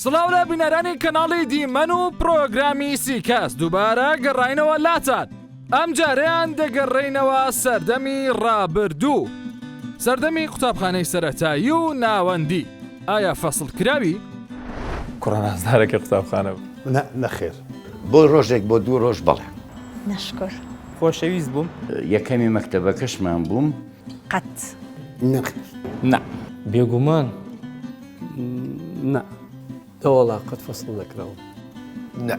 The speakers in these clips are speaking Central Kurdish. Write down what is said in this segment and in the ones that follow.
سڵاو لە بینەرانی کەناڵی دیمەن و پرۆگرامی سیکاس دووبارە گەڕاینەوە لاتان ئەم جارەیان دەگەڕێینەوە سەردەمی ڕابردوو سەردەمی قوتابخانەی سەرەتایی و ناوەندی ئایا فەسڵ کراوی؟ کوڕە نازدارەکەی قوتابخانە بوو. نا نەخێر. بۆ ڕۆژێک بۆ دوو ڕۆژ بەڵێ. نەشکر. خۆشەویست بووم. یەکەمی مەکتەبەکەشمان بووم. قەت. نەخێر. نا. بێگومان نا. نەوەڵا قەت فەسڵ نەکراوم. نە.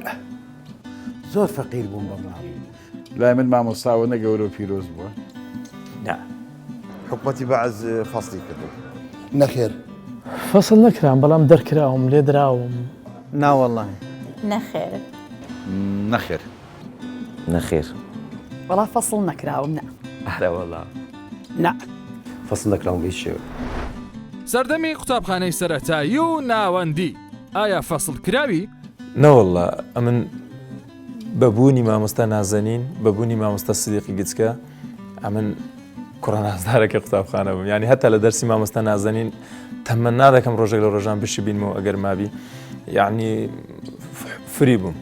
زۆر فەقیر بووم بە مناڵی. لای من مامۆستا ئەوەنە گەورە و پیرۆز بووە. نا. حکومەتی بەعس فەسڵی کردم. نەخێر. فەسڵ نەکرام بەڵام دەرکراوم، لێدراوم. نا وەڵاهی. نەخێر. نەخێر. نەخێر. وەڵا فەسڵ نەکراوم نا. ئەرەوەڵا. نا. فەسڵ نەکراوم بە هیچ شێوەیەک. سەردەمی قوتابخانەی سەرەتایی و ناوەندی ئایا فەسڵ کراوی؟ نەوەڵا ئەمن بە بوونی مامۆستا نازەنین بە بوونی مامۆستا سدیقی گچکە ئەمن کوڕە نازدارەکەی قوتابخانە بووم یعنی هەتا لە دەرسی مامۆستا نازەنین تەمەنا دەکەم ڕۆژێک لە ڕۆژان بشی بینمەوە ئەگەر مابی یعنی فری بووم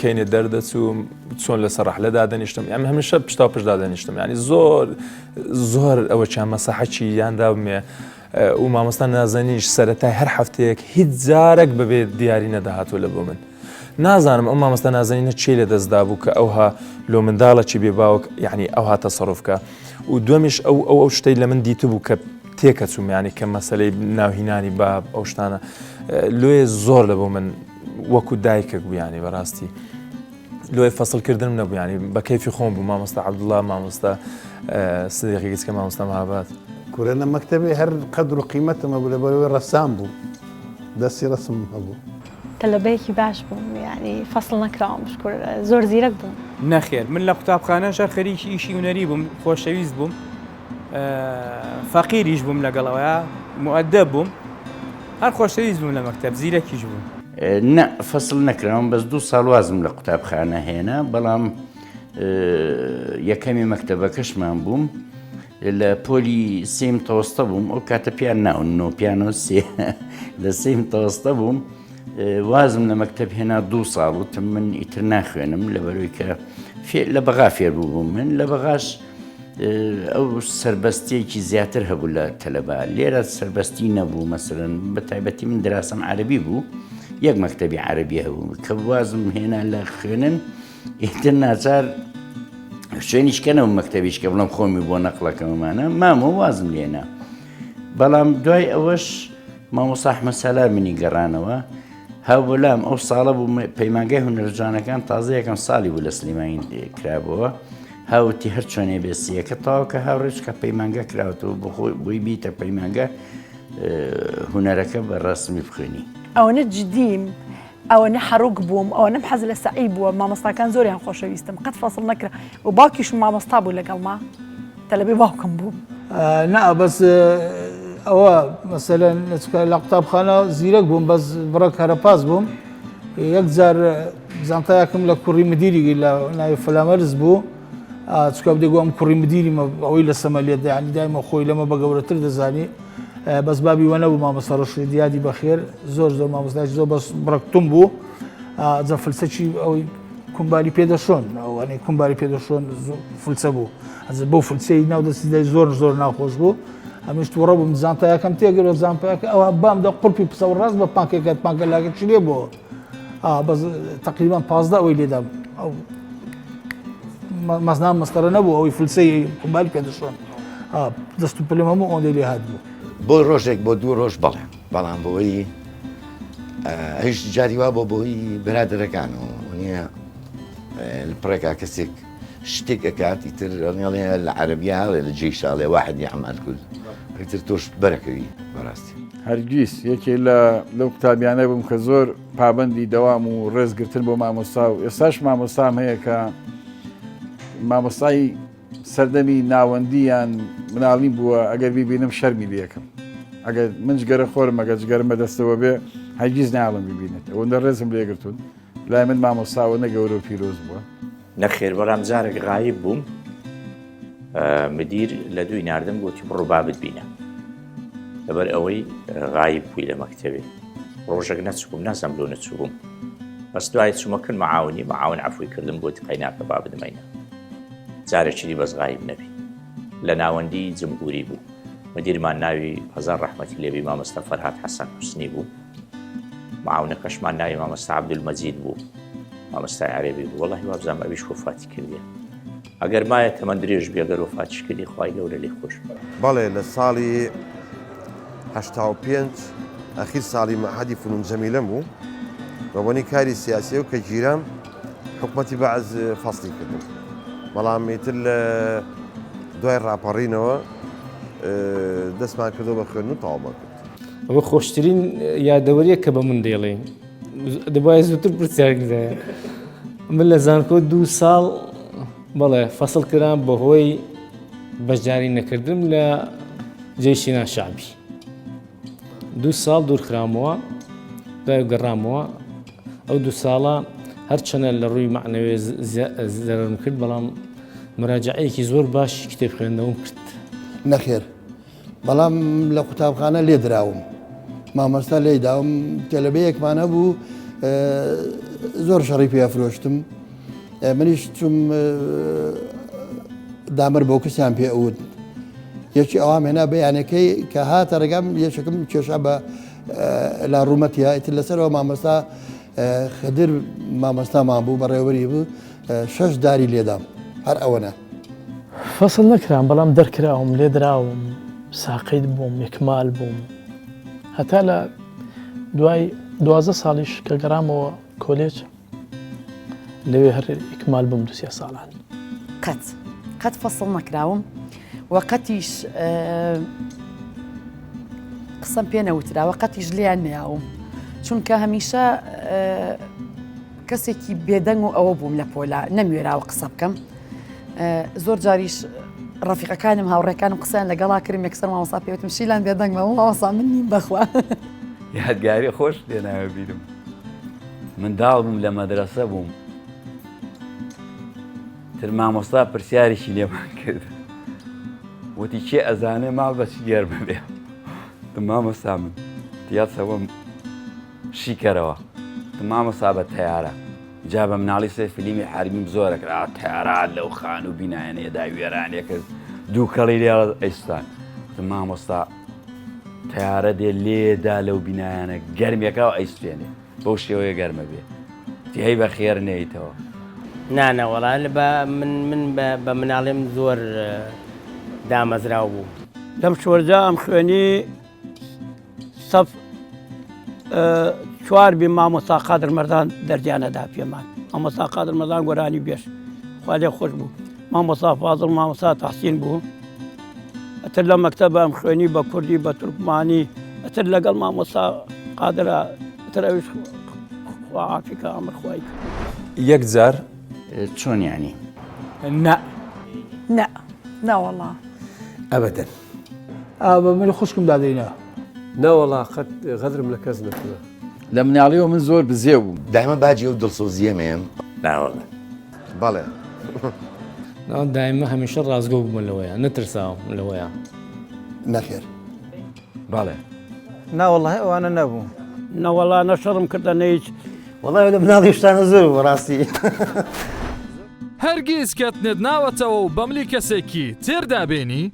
کەینێ دەردەچووم چۆن لەسەر ڕەحلە دادەنیشتم یان هەمیشە پشتا پشت دادەنیشتم ینی زۆر زۆر ئەوە چیان مەساحەکی یان دابمێ و مامۆستا نازەنیش سەرەتای هەر هەفتەیەک هیچ جارێک بەبێ دیاری نەدەهاتوو لە بۆ من نازانم ئەو مامۆستا نازەنینە چی لە دەستدا بوو کە ئەوها لۆ منداڵەکی بێ باوک یعنی ئەوها تەسەڕوف کە و دووەمیش ئەو ئەو ئەو شتەی لە من دیتبوو کە تێکەچووم یعنی کە مەسەلەی ناوهینانی باب ئەو شتانە لۆیە زۆر لە بۆ من وەکو دایکێک بوو یعنی بەڕاستی لۆیە فەسڵ کردنم نەبوو یعنی بە کەیفی خۆم بوو مامۆستا عەبدوڵڵا مامۆستا سدیقی گچکە مامۆستا مهاباد. کورە لە مەکتەبێ هەر قەدر و قیمەتم هەبوو لەبەرئەوەی ڕەسام بووم دەستی ڕەسمم هەبوو. تەلەبەیەکی باش بووم یانی فەسڵ نەکراوم شکور زۆر زیرەک بووم. نەخێر من لە قوتابخانەش هەر خەریکی ئیشی هونەری بووم خۆشەویست بووم فەقیریش بووم لەگەڵ ئەوەیا موئەدەب بووم هەر خۆشەویست بووم لە مەکتەب زیرەکیش بووم. نا فەسڵ نەکراوم بەس دوو ساڵ وازم لە قوتابخانە هێنا بەڵام یەکەمی مەکتەبەکەشمان بووم لە پۆلی سێی متەوەستە بووم ئەو کاتە پیان ناون نۆ پیانۆ سێ لە سێی متەوەستە بووم وازم لە مەکتەب هێنا دوو ساڵ وتم من ئیتر ناخوێنم لە بەرەوەی کە لە بەغا فێر بوو من لە بەغاش ئەو سربەستیەکی زیاتر هەبوو لە تەلەبا لێرە سربەستی نەبوو مەسەرەن بە تایبەتی من دراسەم عەربی بوو یەک مەکتەبی عەربی هەبوو کە وازم هێنا لە خوێنن ئیتر ناچار شوێنیش کەنەوە مەکتەبیش کە بڵم خۆمی بۆ نەقڵەکەمانە مامۆ وازم لێنا بەڵام دوای ئەوەش مامۆستا ئەحمەد سالار منی گەڕانەوە هاوبەلام ئەو ساڵە بوو پەیمانگای هونەرجوانەکان تازە یەکەم ساڵی بوو لە سلێمانی کرابەوە هاوتی هەر چۆنێ بێسیەکە تاو کە هاوڕێچکە پەیمانگە کراوەتەوە بخۆی بۆی بیتە پەیمانگە هونەرەکە بە ڕسمی بخوێنی. ئەوەنە جدیم ئەوەنە حەڕوک بووم ئەوەنەم حەز لە سەعی بووە مامۆستاکان زۆریان خۆشەویستم قەت فەسڵ نەکرا و باوکیشم مامۆستا بوو لەگەڵما تەلەبەی باوکم بووم. نا بەس ئەوە مەسەلەن لە قوتابخانە زیرەک بووم بەس بڕەک هەرە پاس بووم یەک جار زانتایەکم لە کوڕی مدیری لە ناوی فلامەرز بوو چکە دەگو ئەم کوڕی مدیری ئەوەی لە سەمە لێ دایانی دایمە خۆی لەمە بە گەورەتر دەزانی بەس بابی وە نەبوو مامۆستا ڕەشید یادی بەخێر زۆر زۆر مامۆستایش زۆر بەس بڕەکتم بوو جا فلسەکی ئەوەی کومباری پێ دەشۆن ئەوانەی کومباری پێ دەشۆن فلسە بوو ئەز بۆ فلسەی ناو دەستی دای زۆر زۆر ناخۆش بوو ئەمیش تووڕە بووم زانتایەکەم تێگەرەوە زانپایەکە ئەوە بام دە قورپی پسە و ڕاست بە پانکێکات پانکە لاکە چی لێ بۆ بەس تقریبان 15 ئەوەی لێدا ئەو مەزنا مەستەرە نەبوو ئەوەی فلسەی کومباری پێ دەشۆن دەست و پلم هەموو ئەوەندەی لێ هات بوو. بۆ ڕۆژێک بۆ دوو ڕۆژ بەڵێ بەڵام بۆی هیچ جاری وا بۆ بۆی برادەرەکان و نییە پڕێکا کەسێک شتێک ئەکات ئیتر ئەڵێ لە عەربیا ئەڵێ لە جێی شاڵێ واحد یعمل کل ئیتر تۆش بەرەکەوی بەڕاستی. هەرگیز یەکێ لە لەو قوتابیانە بووم کە زۆر پابەندی دەوام و ڕێزگرتن بۆ مامۆستا و ئێستاش مامۆستام هەیە کە مامۆستای سەردەمی ناوەندی یان مناڵیم بووە ئەگەر بیبینم شەرمی لەکەم ئەگەر من جگەرە خۆرم ئەگەر جگەرم بەدەستەوە بێ هەرگیز ناڵم ببینێت ئەوەندە ڕێزم لێگرتوون لای من مامۆستاوە نە گەورە و پیرۆز بووە. نەخێر بەڵام جارێک غایب بووم مدیر لە دووی ناردم گوتی بڕۆ بابت بینە لەبەر ئەوەی غایب بووی لە مەکتەبێ. ڕۆژێک نەچووم نازانم لۆ نەچووبووم بەس دوای چوومە کن معاونی معاون عەفوی کردم گوتی قەیناکە با بدمەینە جارێکی دی بەس غایب نەبی لە ناوەندی جمهوری بوو مدیرمان ناوی هەزار ڕەحمەتی لێبی مامۆستا فەرهاد حەسەن حوسنی بوو معاونەکەشمان ناوی مامۆستا عەبدولمەجید بوو مامۆستای عەرەبی بوو وەڵاهی وابزانم ئەویش وەفاتی کردیە ئەگەر مایە تەمەن درێژ بی ئەگەر وەفاتیش کردی خوای گەورە لێی خۆش بێ. بەڵێ لە ساڵی 85 ئەخیر ساڵی مەعهەدی فنون جەمیلەم بوو بە بۆنەی کاری سیاسیەوە کە گیرام حکومەتی بەعس فەسڵی کردم بەڵام ئیتر لە دوای ڕاپەڕینەوە دەستمان کردەوە بە خوێندن و تەواومان کرد. ئەوە خۆشترین یادەوەریە کە بە من دەیڵێن دەبایە زووتر پرسیار کردایە من لە زانکۆ دوو ساڵ بەڵێ فەسڵ کرام بەهۆی بەشداری نەکردم لە جەیشی ناشعبی دوو ساڵ دوورخرامەوە دوای گەڕامەوە ئەو دوو ساڵە هەرچەنە لە ڕووی معنەوێ زەرم کرد بەڵام مراجعەیەکی زۆر باشی کتێب خوێندنەوەم کرد. نەخێر بەڵام لە قوتابخانە لێدراوم مامۆستا لێی داوم تەلەبەیەکمان هەبوو زۆر شەڕی پێ فرۆشتم منیش چوم دامر بۆ کەسیان پێ ئەوت یەکی ئەوام هێنا بەیانەکەی کە هاتە ڕێگام یەکێکم کێشا بە لا ڕوومەتیا ئیتر لەسەرەوە مامۆستا خدر مامۆستامان بوو بەڕێوەری بوو شەش داری لێدام هەر ئەوەنە. فەسڵ نەکرام بەڵام دەرکراوم لێدراوم ساقیت بووم ئیکمال بووم هەتا لە دوای 12 ساڵیش کە گەڕامەوە کۆلێج لەوێ هەر ئیکمال بووم دوسێ ساڵان. قەت قەت فەسڵ نەکراوم و قەتیش قسەم پێ نەوتراوە قەتیش لێیان نەیاوم چونکە هەمیشە کەسێکی بێدەنگ و ئەوە بووم لە پۆلا نەموێراوە قسە بکەم زۆر جاریش ڕەفیقەکانم هاوڕێکانم قسەیان لەگەڵا کردم یەکسەر مامۆستا پێوتم شیلان بێدەنگ بە مامۆستا من نیم بەخوا. یادگاری خۆش لێنایە بیرم منداڵ بووم لە مەدرەسە بووم تر مامۆستا پرسیارێکی لێمان کرد وتی کێ ئەزانێ ماڵ بە چی گەرمە بێ مامۆستا من تیاچەوەم شیکەرەوە مامۆستا بە تەیارە جا بە مناڵی سێ فلیمی حربیم زۆرە کرا تەیارە لەو خان و بینایەنەیەدا وێرانێ کرد دووکەڵی لێ ئەیستان مامۆستا تەیارە دێ لێدا لەو بینایانە گەرمێکا و ئەیسوێنێ بەو شێوەیە گەرمە بێ تیهەی بە خێر نێیتەوە. نا نا وەڵا بە من من بە مناڵیم زۆر دامەزراو بووم. لەم شۆرجە ئەم خوێنی سەف چوار بی مامۆستا قادر مەردان دەردیانەدا پێمان مامۆستا قادر مەردان گۆرانی بێش خوا لێ خۆش بوو مامۆستا فازڵ مامۆستا تەحسین بوو ئەتر لە مەکتەبە ئەم خوێنی بە کوردی بە تورکمانی ئەتر لەگەڵ مامۆستا قادرە ئەتر ئەویش خوا عافی کە ئەمر خوای کرد. یەک جار. چۆن یانی؟ نا. نا. ناوەڵا. ئەبەدەن. ئا بە ملی خوشکم دادەینا. نەوەڵا قەت غەدرم لە کەس نەکردوە. لە مناڵیەوە من زۆر بزێو بووم. دایمە باجی ئەو دڵسۆزییەم ئەیەم. ناوەڵا. بەڵێ. نا دایمە هەمیشە ڕاستگۆ بوومە لەوەیا نەترساوم لەوەیا. نەخێر. بەڵێ. نا وەڵاهی ئەوانە نەبوو. نەوەڵا نە شەڕم کردە نە هیچ. وەڵای لە مناڵی شتانە زۆر بوو بەڕاستی. هەرگیز کەتنت ناوەتەوە و بەملی کەسێکی تردا بێنی؟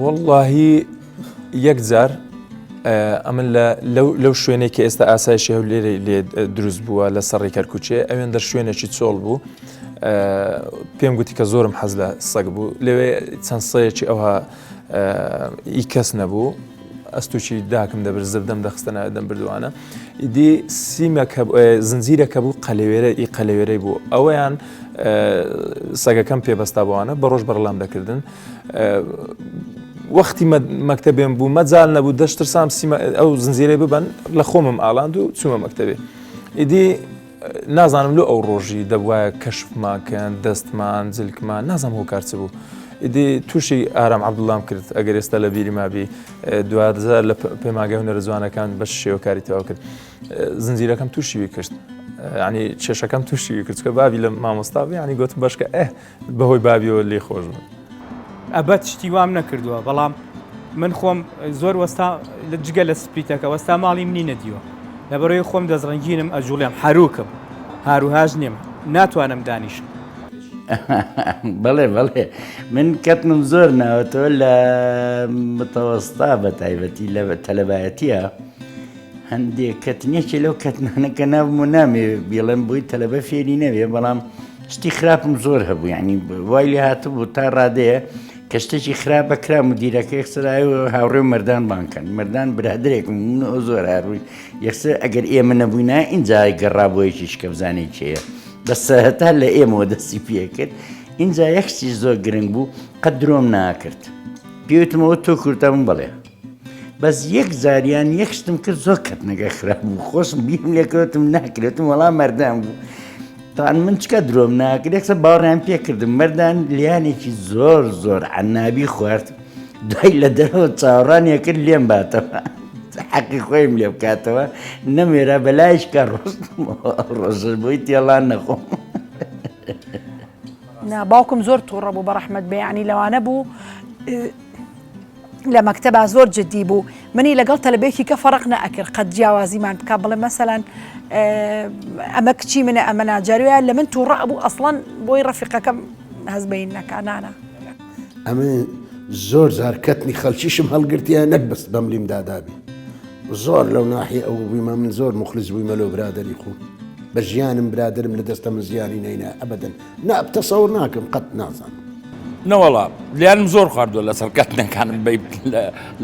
وەڵڵاهی یەک جار ئەمن لە لەو شوێنێک کە ئێستا ئاسایشی هەولێری لێ دروست بووە لە سەڕی کەرکوچێ ئەوێن دەر شوێنێکی چۆڵ بوو پێم گوتی کە زۆرم حەز لە سەگ بوو لەوێ چەند سەیەکی ئەوها ئی کەس نەبوو ئەستوچی داکم دەبرد زبدەم دەخستە ناوێ دەم بردوانە ئیدی سیمە کە زنجیرە کە بوو قەلەوێرە ئی قەلەوێرەی بوو ئەوەیان سەگەکەم پێبەستا بۆوانە بە ڕۆژ بەڕلام دەکردن وەختی مەکتەبێم بوو مەجال نەبوو دەشترسام سیمە ئەو زنجیرەی ببەن لە خۆمم ئاڵاند و چوومە مەکتەبێ ئیدی نازانم لۆ ئەو ڕۆژی دەبوایە کەشفمان کەن دەستمان جلکمان نازانم هۆکار چ بوو ئیدی تووشی ئارام عەبدوڵام کرد ئەگەر ئێستا لە بیری مابی دوازار لە پەیمانگای هونەرە جوانەکان بەش شێوەکاری تەواو کرد زنجیرەکەم تووشی وی کرد ینی کێشەکەم تووشی وی کرد چکە بابی لە مامۆستا بوو ینی گوتم بەشکە ئێ بەهۆی بابیەوە لێ خۆش بوو ئەبەت شتی وام نەکردووە بەڵام. من خۆم زۆر وەستا جگە لە سپلیتەکە وەستا ماڵی منی نەدیوە لەبەرەوەی خۆم دەستڕەنگینم ئەجوڵێم حەروکم هاروهاج نیم ناتوانم دانیشم. بەڵێ بەڵێ من کەتنم زۆر ناوەتەوە لە متەوەستا بە تایبەتی لە تەلەبایەتیە هەندێک کەتن یەکێ لەو کەتنانە کە نابم و نامێ بیڵێم بۆی تەلەبە فێری نەبێ بەڵام شتی خراپم زۆر هەبوو یعنی وای لێ هاتبوو تا ڕادەیە کە شتێکی خراپ بەکرا مدیرەکە یەکسەر هاوڕێ و مەردان بانکەن مەردان برادرێکم من ئەو زۆر هاڕووی یەکسەر ئەگەر ئێمە نەبووینە ئینجا گەڕا بۆ یەکیش کە بزانێ کێیە بەس سەرەتا لە ئێمەوە دەستی پێکرد ئینجا یەک شتیش زۆر گرنگ بوو قەت درۆم ناکرد پێوتمەوە تۆ کورتە بووم بەڵێ بەس یەک جاریان یەک شتم کرد زۆر کەتنەکە خراپ بوو خۆشم بیرم لێکەوتم ناکرێتم وەڵام مەردان بوو تان من چکە درۆم ناکرێت یەکسەر باوەڕیان پێکردم مەردان لیانێکی زۆر زۆر عەنابی خوارد دوای لە دەرەوە چاوەڕانیە کرد لێم باتەوە حەقی خۆیم لێ بکاتەوە نەمێرا بەلایش کە ڕۆشتمەوە ئەو ڕۆژە بۆی تێڵان نەخۆم. نا باوکم زۆر توڕە بوو بەڕەحمەت بێ یانی لەوانە بوو لە مەکتەبا زۆر جدی بوو منی لەگەڵ تەلەبەیەکی کە فەرق نەئەکرد قەت جیاوازیمان بکا بڵێ مەسەلەن ئەمە کچی منە ئەمە نا جاروایە لە من تووڕە ئەبوو ئەسڵەن بۆی ڕەفیقەکەم هەست بەین نەکا نانا. ئەمن زۆر جار کەتنی خەلکیشم هەڵگرتیە نەک بەس بەملیم دادابی زۆر لەو ناحیە ئەو بوویمە من زۆر مخلص بوویمە لۆ برادەری خۆم بە ژیانم برادەرم لە دەستە من زیانی نەینا ئەبەدەن نا تەسەور ناکەم قەت نازانم. نەوەڵا لیانم زۆر خواردوە لەسەر کەتنەکانم بەی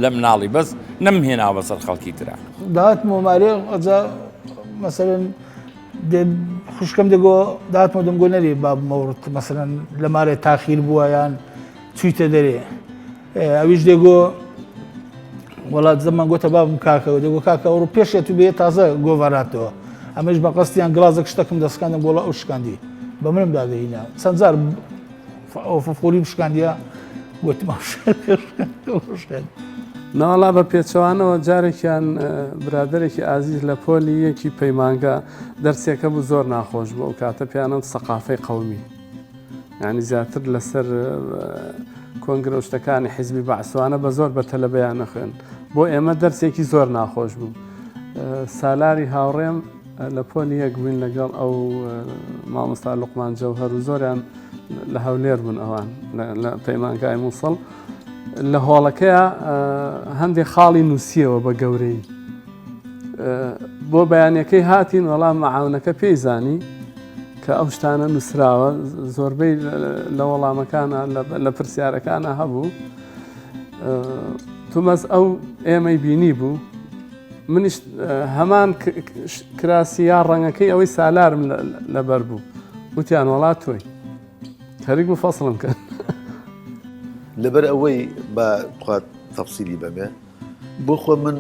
لە مناڵی بەس نەم هێناوە بەسەر خەڵکی ترا. داهاتمەوە مارێ ئەجا مەسەلەن خوشکم دەگۆ داهاتمەوە دەمگۆ نەرێ بابم ئەوڕت مەسەلەن لە مارێ تاخیر بووە یان چوویتە دەرێ ئەویش دەگۆ وڵات زەمان گۆتە بابم کاکەوە دەگۆ کاکە ئەوڕۆ پێشێت و بێ تازە گۆڤاراتەوە ئەمەش بە قەستیان گڵازێک شتەکم دەسکاندم بۆڵە ئەو شکاندی بە منم دادەهینا چەند جار فۆری شکاندیە گوتم شکاند. نەوەڵا بە پێچەوانەوە جارێکیان برادەرێکی ئازیز لە پۆلی یەکی پەیمانگا دەرسێکە بوو زۆر ناخۆش بوو ئەو کاتە پیانم سەقافەی قەومی یعنی زیاتر لەسەر کۆنگرە و شتەکانی حیزبی بەعسوانە بە زۆر بە تەلەبەیان نەخوێن بۆ ئێمە دەرسێکی زۆر ناخۆش بوو سالاری هاوڕێم لە پۆلی یەک بووین لەگەڵ ئەو مامۆستا لوقمان جەوهەر و زۆریان لە هەولێر بوون ئەوان لە پەیمانگای مووسڵ لە هۆڵەکەیە هەندێک خاڵی نووسیەوە بە گەورەی بۆ بەیانەکەی هاتین وەڵام مەعاونەکە پێی زانی کە ئەو شتانە نووسراوە زۆربەی لە وەڵامەکانە لە پرسیارەکانە هەبوو تومەز ئەو ئێمەی بینی بوو منیش هەمان کراسی یا ڕەنگەکەی ئەوەی سالارم لەبەر بوو وتیان وەڵا تۆی خەریک بوو فەسڵم کەن. لەبەر ئەوەی با تخوا تەفسیلی بەمێ بۆ خۆ من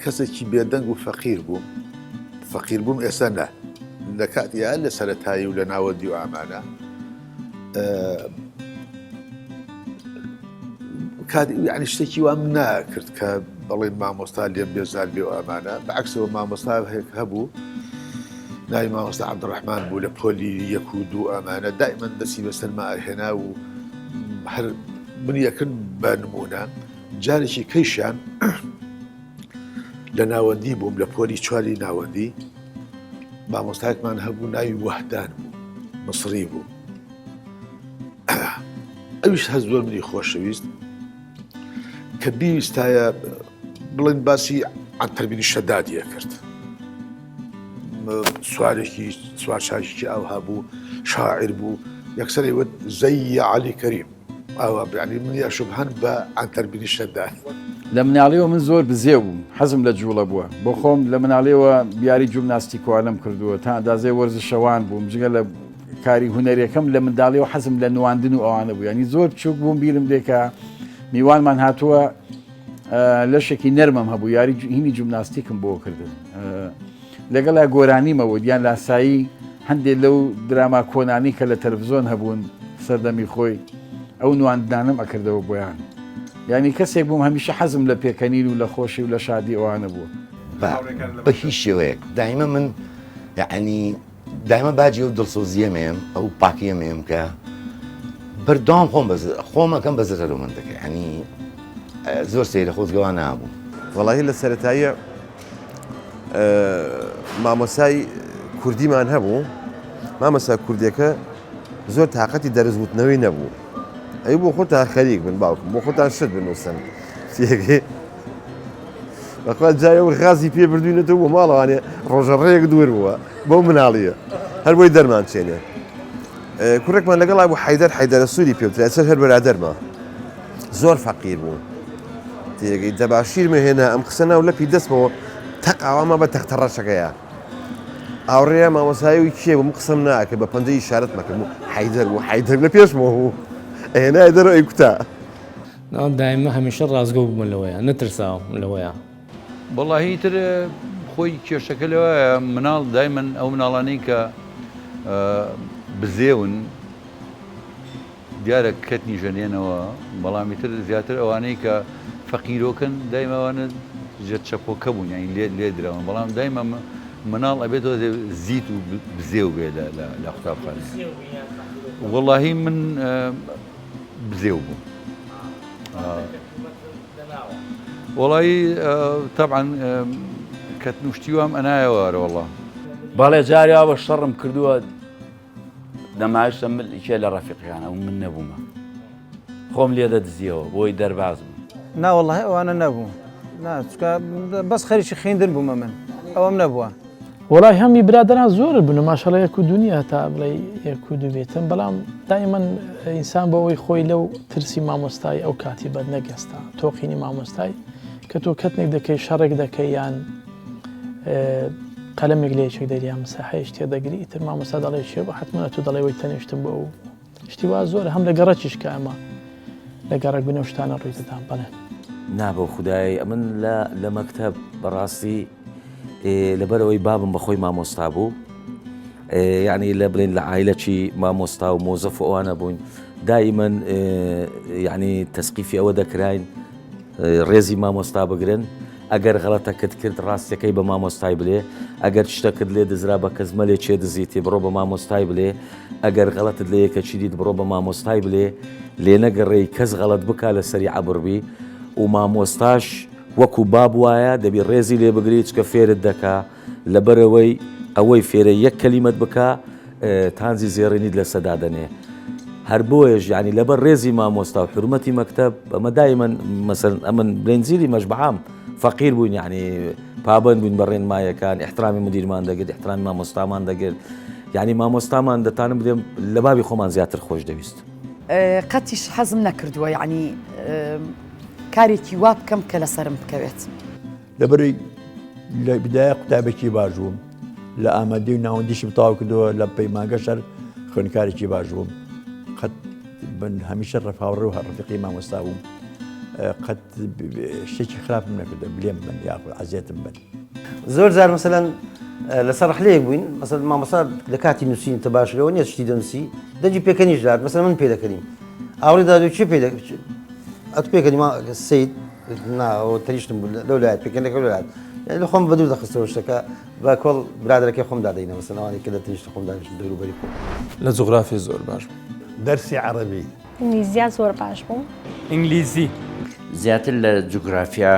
کەسێکی بێدەنگ و فەقیر بووم فەقیر بووم ئێستا نا لە کاتیا لە سەتایی و لە ناوەندی و ئامانە کات یعنی شتێکی وام ناکرد کە بەڵێن مامۆستا لێم بێزار بێ و ئامانە بەعکسەوە مامۆستا هەبوو ناوی مامۆستا عەبدولڕەحمان بوو لە پۆلی یەک و دوو ئامانە دائیمەن دەستی بەسەرما ئەهێنا و هەر من یەکن بە نمونە جارێکی کەیشیان لە ناوەندی بووم لە پۆلی چواری ناوەندی مامۆستایەکمان هەبوو ناوی وەهدان بوو مصری بوو ئەویش هەر زۆر منی خۆشەویست کە بیویستایە بڵێن باسی عەنتەربینی شەدادیە کرد سوارێکی سوارچاکێکی ئاوها بوو شاعیر بوو یەکسەر وت زەی عەلی کەریم ئاوا یعنی من یاشبهن بە عەنتەربینی شەداد. لە مناڵیەوە من زۆر بزێو بووم حەزم لە جوڵە بووە بۆ خۆم لە مناڵیەوە یاری جومناستیکوانم کردووە تا ئەندازەی وەرزشەوان بووم جگە لە کاری هونەریەکەم لە منداڵیەوە حەزم لە نواندن و ئەوانە بوو ینی زۆر بچووک بووم بیرم دێ کە میوانمان هاتووە لەشێکی نەرمم هەبوو یاری هینی جومناستیکم بۆ کردن لەگەڵا گۆرانیمەوە یان لاسایی هەندێک لەو دراما کۆنانی کە لە تەلەفزیۆن هەبوون سەردەمی خۆی ئەو نواندنانم ئەکردەوە بۆیان یعنی کەسێک بووم هەمیشە حەزم لە پێکەنین و لە خۆشی و لە شادی ئەوانە بوو بە هیچ شێوەیەک دایمە من یعنی دایمە باجی ئەو دڵسۆزییەم ئەیەم ئەو پاکییەم ئەیەم کە بەردەوام خۆم بە خۆم ئەکەم بە زەرەر و من دەکەی یعنی. زۆر سەیرە خۆزگە وا نابوو. وەڵاهی لە سەرەتاییە مامۆسای کوردیمان هەبوو مامۆسا کوردیەکە زۆر تااقەتی دەرز وتنەوەی نەبوو ئەی بۆ خۆتان خەریک بن باوکم بۆ خۆتان شت بنووسن تێگەی بەخوا جای ئەو غازی پێ بردوینەتەوە بۆ ماڵەوانێ ڕۆژە ڕێک دوور بووە بەو مناڵیە هەر بۆی دەرمان چێنێ کوڕێکمان لەگەڵا بوو حەیدەر حەیدەرە سووری پێوترا سەر هەر بەرادەرمە زۆر فەقیر بوو تێگەی دەباشیرمە هێنا ئەم قسە ناو لەپی دەستمەوە تەق ئاواما بە تەختە ڕەشەکەیە ئاوڕێ مامۆسایی و کێ بووم قسەم ناکرد بە پەنجە ئیشارەت مەکرد و حەیدەر بوو حەیدەر لە پێشمەوە بوو ئەهێنای دەرەوە ئەی کوتا. دایمە هەمیشە ڕاستگۆ بوومە لەوەیا نەترساوم لەوەیا. وەڵاهی ئیتر خۆی کێشەکە لەوایە مناڵ دایمەن ئەو مناڵانەی کە بزێون دیارە کەتنی ژەنێنەوە بەڵام ئیتر زیاتر ئەوانەی کە فەقیرۆکن دایمە ئەوانە ژێر چەپۆکە بوون یانی لێ لێ دراون بەڵام دایمە مناڵ ئەبێت تۆزێ زیت و بزێو بێ لە لە قوتابخانە وەڵاهی من بزێو بووم وەڵایی تەبعەن کەتن و شتی وام ئەنایەوە ئەرەوەڵا. بەڵێ جارێ وا بە شەڕم کردووە دەمایشتە مل کێ لە ڕەفیقەکان ئەو من نەبوومە خۆم لێ دەدزیەوە بۆی دەرباز بوو. نا وەڵاهی ئەوانە نەبوو نا چونکە بەس خەریکی خیندن بوومە من ئەوەم نەبووە. وەڵای هەمی برادەران زۆر بوون ماشەڵە یەک و دوو نییە هەتا بڵێ یەک و دوو بێتن بەڵام دائیمەن ئینسان بۆ ئەوەی خۆی لەو ترسی مامۆستای ئەو کاتی بەد نەگەستا تۆقینی مامۆستای کە تۆ کەتنێک دەکەی شەڕێک دەکەی یان قەلەمێک لە یەکێک دەری یان مساحەیە شتێ دەگری ئیتر مامۆستا دەڵێ چێ بۆ حتمما تۆ دەڵێ وەی تەنیشتم بۆ ئەو شتی وا زۆرە هەم لە گەڕەکیش کە ئەمە لە گەڕەک بن ئەو شتانە ڕووی دەدان بەڵێ. نا بەو خودایەی ئەمن لە لە مەکتەب بەڕاستی لەبەرئەوەی بابم بەخۆی مامۆستا بوو یعنی لە بڵێن لە عایلەکی مامۆستا و مۆزەف و ئەوانە بووین دائیمەن یعنی تەسقیفی ئەوە دەکراین ڕێزی مامۆستا بگرن ئەگەر غەڵەتەکت کرد ڕاستەکەی بە مامۆستای بلێ ئەگەر شتەکت لێ دزرا بە کەس مەلێ چێ دزیتی بڕۆ بە مامۆستای بلێ ئەگەر غەڵەتت لە یەکەکی دیت بڕۆ بە مامۆستای بلێ لێ نەگەڕێی کەس غەڵەت بکا لەسەری عەبر بی و مامۆستاش وەکو باب وایە دەبی ڕێزی لێ بگری چکە فێرت دەکا لەبەرئەوەی ئەوەی فێرە یەک کەلیمەت بکا تانجی زێڕینیت لەسە دادەنێ هەر بۆیەش یعنی لەبەر ڕێزی مامۆستا و حورمەتی مەکتەب ئەمە دایمەن مەسەن ئەمن بلێن جیلی مەش بەعام فەقیر بووین یعنی پابند بووین بە ڕێنمایەکان احترامی مدیرمان دەگرت احترامی مامۆستامان دەگرت یعنی مامۆستامان دەتانم بدێم لە بابی خۆمان زیاتر خۆش دەویست. قەتیش حەزم نەکردووە یعنی کارێکی وا بکەم کە لەسەرم بکەوێت. لەبەرئەوەی لە بدایە قوتابێکی باش بووم لە ئامادەی و ناوەندیشم تەواو کردەوە لە پەیمانگەش هەر خوێندکارێکی باش بووم قەت من هەمیشە ڕەفاوڕێ و ڕەفیقی مامۆستا بووم قەت شتێکی خراپم نەکردە بلێم من یاخود عەزیەتم بن. زۆر جار مەسەلەن لەسەر ڕەحلەیەک بووین مەسەل مامۆستا لە کاتی نووسین تەباشرەوە نییە شتی دەنووسی دەنگی پێکەنیش دات مەسەلەن من پێدەکەنیم ئاوڕی دادوی چی پێ ئەتو پێکەنی ما سید نا ئەوە تەریشتم بوو لەو لایەت پێکەنەکە لەو لایەت یعنی لە خۆم بەدوور دەخستەوە شتەکە بە کۆڵ برادەرەکەی خۆم دادەینەوە مەسەلەن ئەوانەی کە لە تەنیشت خۆم دانیشتن دەوروبەری خۆم. لە جوغرافی زۆر باش بووم. دەرسی عەڕەبی. ئینگلیزیا زۆر باش بووم. ئینگلیزی. زیاتر لە جوگرافیا.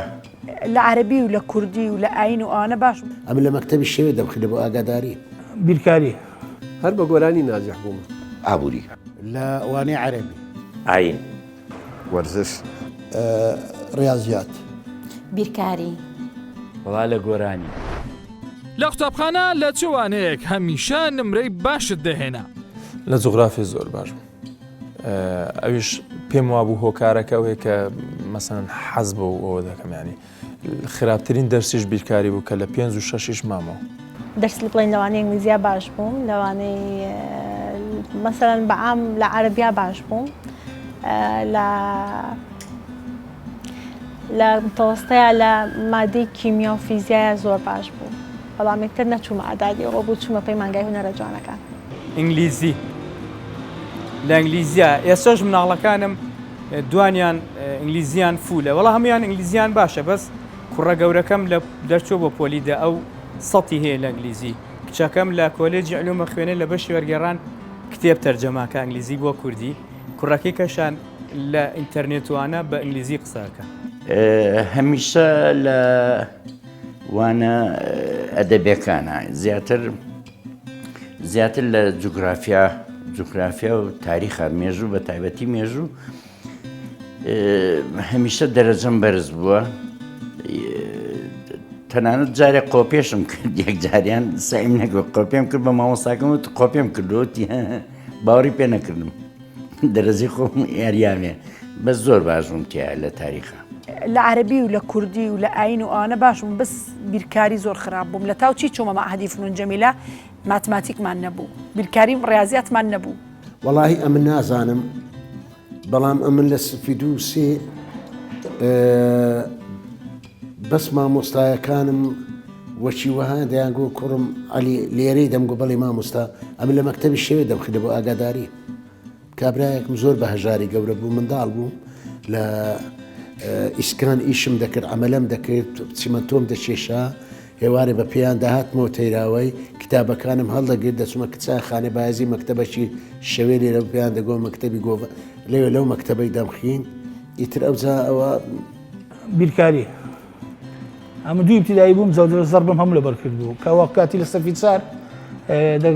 لە عەرەبی و لە کوردی و لە ئایین و ئەوانە باش بووم. ئەمن لە مەکتەبی شەوێ دەمخوێند بۆ ئاگاداری. بیرکاری. هەر بە گۆرانی ناجح بووم. ئابووری. لە وانەی عەرەبی. ئایین. وەرزش. ڕیازیات. بیرکاری. وەڵا لە گۆرانی. لە قوتابخانە لە چ وانەیەک هەمیشە نمرەی باشت دەهێنا؟ لە جوغرافی زۆر باش بووم ئەویش پێم وابوو هۆکارەکە ئەوەیە کە مەسەن حەز بۆ ئەوە دەکەم ینی خراپترین دەرسیش بیرکاری بوو کە لە پێنج و شەشیش مامەوە. دەرس بڵێین لەوانەی ئینگلیزیا باش بووم لەوانەی مەسەلەن بە عام لە عەرەبیا باش بووم لە لە متەوەستەیا لە مادەی کیمیا و فیزیایا زۆر باش بووم بەڵام یەکتر نەچوومە ئەدادی ئەوە بوو چوومە پەیمانگای هونەرە جوانەکان. ئینگلیزی لە ئینگلیزیا ئێستاش مناڵەکانم دوانیان ئینگلیزیان فولە وەڵا هەمویان ئینگلیزیان باشە بەس کوڕە گەورەکەم لە دەرچوە بۆ پۆلی دە ئەو سەتی هەیە لە ئینگلیزی کچەکەم لە کۆلێجی علومە خوێنێ لە بەشی وەرگێڕان کتێب تەرجەماکە ئینگلیزی بۆ کوردی کوڕەکەی کەشان لە ئینتەرنێتوانە بە ئینگلیزی قسەکە. هەمیشە لە وانە ئەدەبیەکانە زیاتر زیاتر لە جوگرافیا جوگرافیا و تاریخە مێژوو بە تایبەتی مێژوو هەمیشە دەرەجەم بەرز بووە تەنانەت جارێک قۆپێشم کرد یەک جاریان سەعیم نەکرد قۆپێم کرد بە مامۆستاکەم وت قۆپێم کردووە باوەڕی پێ نەکردم دەرەجەی خۆم یاریامێ بەس زۆر باش بووم تیا لە تاریخە. لە عەرەبی و لە کوردی و لە ئاین و ئەوانە باش بووم بەس بیرکاری زۆر خراپ بووم لە تاو چی چوومە مەعهەدی فنون جەمیلە ماتماتیکمان نەبوو بیرکاری و ڕیازیاتمان نەبوو. وەڵاهی ئەمن نازانم بەڵام ئەمن لە سفی دوو سێ بەس مامۆستایەکانم وەکی وەها دەیانگۆ کوڕم عەلی لێرەی دەمگۆ بەڵێ مامۆستا ئەمن لە مەکتەبی شەوێ دەمخدە بۆ ئاگاداری کابرایەکم زۆر بە هەژاری گەورە بوو منداڵ بووم لە ئیسکان ئیشم دەکرد عملم دەکرد چیمەنتۆم دەکێشا هێوارێ بە پێیان دەهاتمەوە تەیراوەی کتابەکانم هەڵدەگرت دەچوومە کچاخانەی بایەزی مەکتەبەکی شەوێ لێرە پێیان دەگۆ مەکتەبی گۆڤ لەوێ لەو مەکتەبەی دەمخین ئیتر ئەوجا ئەوە بیرکاری ئەمە دوو ئیبتیدایی بووم زەوجە زەربم هەموو لەبەر کردبوو کە وە کاتی لە سەفی چار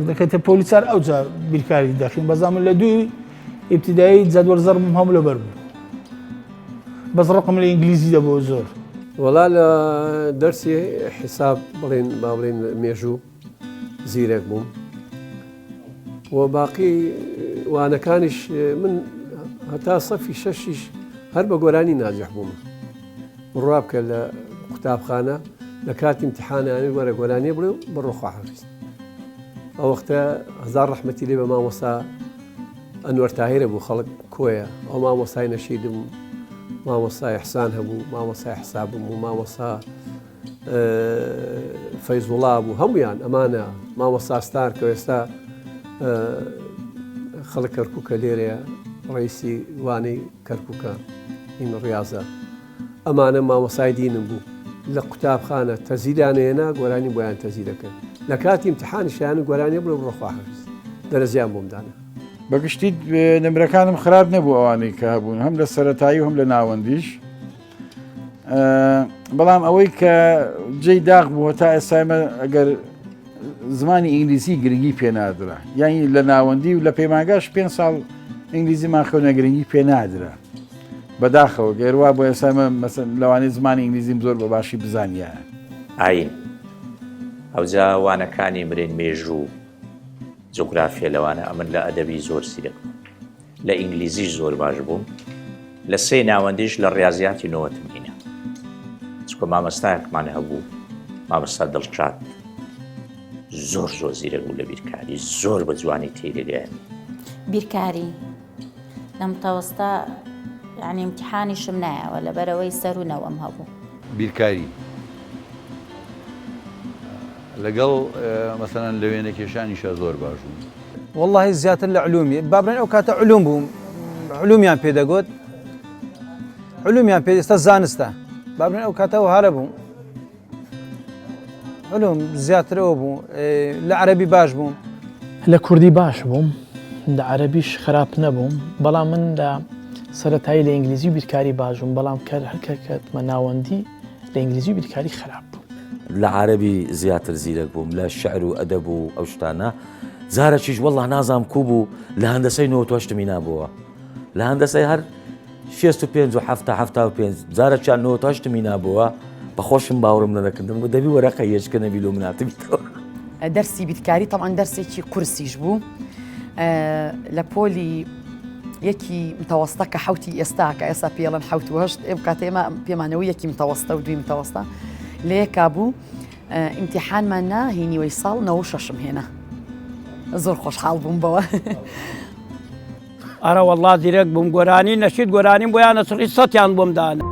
دەکەێتە پۆلی چار ئەوجا بیرکاری دەخین بەزا من لە دووی ئیبتیدایی جەدوەل زەربم هەموو لەبەر بوو بەس ڕقم لە ئینگلیزی دەبوو زۆر. وەڵا لە دەرسی حیساب بڵێن با بڵێن مێژوو زیرەک بووم و باقی وانەکانیش من هەتا سەفی شەشیش هەر بە گۆرانی ناجح بووم بڕوا بکە لە قوتابخانە لە کاتی امتحانانی وەرە گۆرانی بڵێ و بڕۆ خواحافیز ئەو وەختە هەزار ڕەحمەتی لێ بە مامۆستا ئەنوەر تاهیرە بوو خەڵک کۆیە ئەو مامۆستای نەشیدم مامۆستای حسان هەبوو مامۆستای حسابم و مامۆستا فەیزوڵا بوو هەمویان ئەمانە مامۆستا ستار کە ئێستا خەڵک کەرکووکە لێرەیە ڕئیسی وانەی کەرکووکە ئین ڕاضە ئەمانە مامۆسای دینم بوو لە قوتابخانە تەزیلانە هێنا گۆرانی بۆیان تەزی دەکرد لە کاتی امتحانیشیان گۆرانی بڵێ بڕۆ خواحافیز دەرەجیان بۆم دانا. بەگشتی نمرەکانم خراپ نەبوو ئەوانەی کە هەبوون هەم لە سەتایی و هەم لە ناوەندیش بەڵام ئەوەی کە جێی داخ بووە تا ئێستایمە ئەگەر زمانی ئینگلیزی گرنگی پێنادرا یانی لە ناوەندی و لە پەیمانگاش پێ ساڵ ئینگلیزیمان خوێنە گرنگی پێنادرا بەداخەوە گەروا بۆ ئێستا مەسەن لەوانەیە زمانی ئینگلیزیم زۆر بە باشی بزانیایە. ئاین، ئەوجا وانەکانی مرێن مێژوو، جوگرافیە لەوانە ئەمن لە ئەدەبی زۆر زیرەک بووم لە ئینگلیزیش زۆر باش بووم لە سێ ناوەندیش لە ڕاضیاتی نۆتم هینا چکە مامەستایەکمان هەبوو مامەستا دڵشاد زۆر زۆر زیرەک بوو لە بیرکاری زۆر بە جوانی تێدەگەیان. بیرکاری لە متەوەستە یانی ئیمتیحانیشم نایەوە لەبەرئەوەی سەروو نەوەم هەبوو. بیرکاری لەگەڵ مەسەلەن لە وێنەکێشانیشا زۆر باش بووم. وەڵاهی زیاتر لە علومی با بڵێن ئەو کاتە علوم بوو علومیان پێ دەگوت علومیان پێ ئێستا زانستە با بڵێن ئەو کاتە وەهارە بوو علوم زیاتر ئەوە بوو لە عەرەبی باش بووم. لە کوردی باش بووم لە عەرەبیش خراپ نەبووم بەڵام من لە سەرەتایی لە ئینگلیزی و بیرکاری باش بووم بەڵام کە هەر کە کەتمە ناوەندی لە ئینگلیزی و بیرکاری خراپ بووم. لە عەرەبی زیاتر زیرەک بووم لە شعر و ئەدەب و ئەو شتانە جارەکیش وەڵڵا نازانم کوو بوو لە هەندەسەی 98 هینابووە لە هەندەسەی هەر 65 و هەفتا 75 جارەکیان 98 هینابووە بە خۆشم باوەڕم نەدەکردم گوت دەبی وەرەقە یەچکە نەبی لۆ من هاتبیتەوە. دەرسی بیرکاری تەبعەن دەرسێکی قورسیش بوو لە پۆلی یەکی متەوەستە کە حوتی ئێستا کە ئێستا پێڵەن حوت و هەشت ئێم کاتێ ئێمە پێمانەوە یەکی متەوەستە و دوی متەوەستە لە یەکا بوو ئیمتیحانمان نا هی نیوەی ساڵ نەوە شەشم هێنا زۆر خۆشحاڵ بووم بەوە. ئەرە وەڵا زیرەک بووم گۆرانی نەشید گۆرانیم بۆیانە سڕی سەتیان بۆم دانا.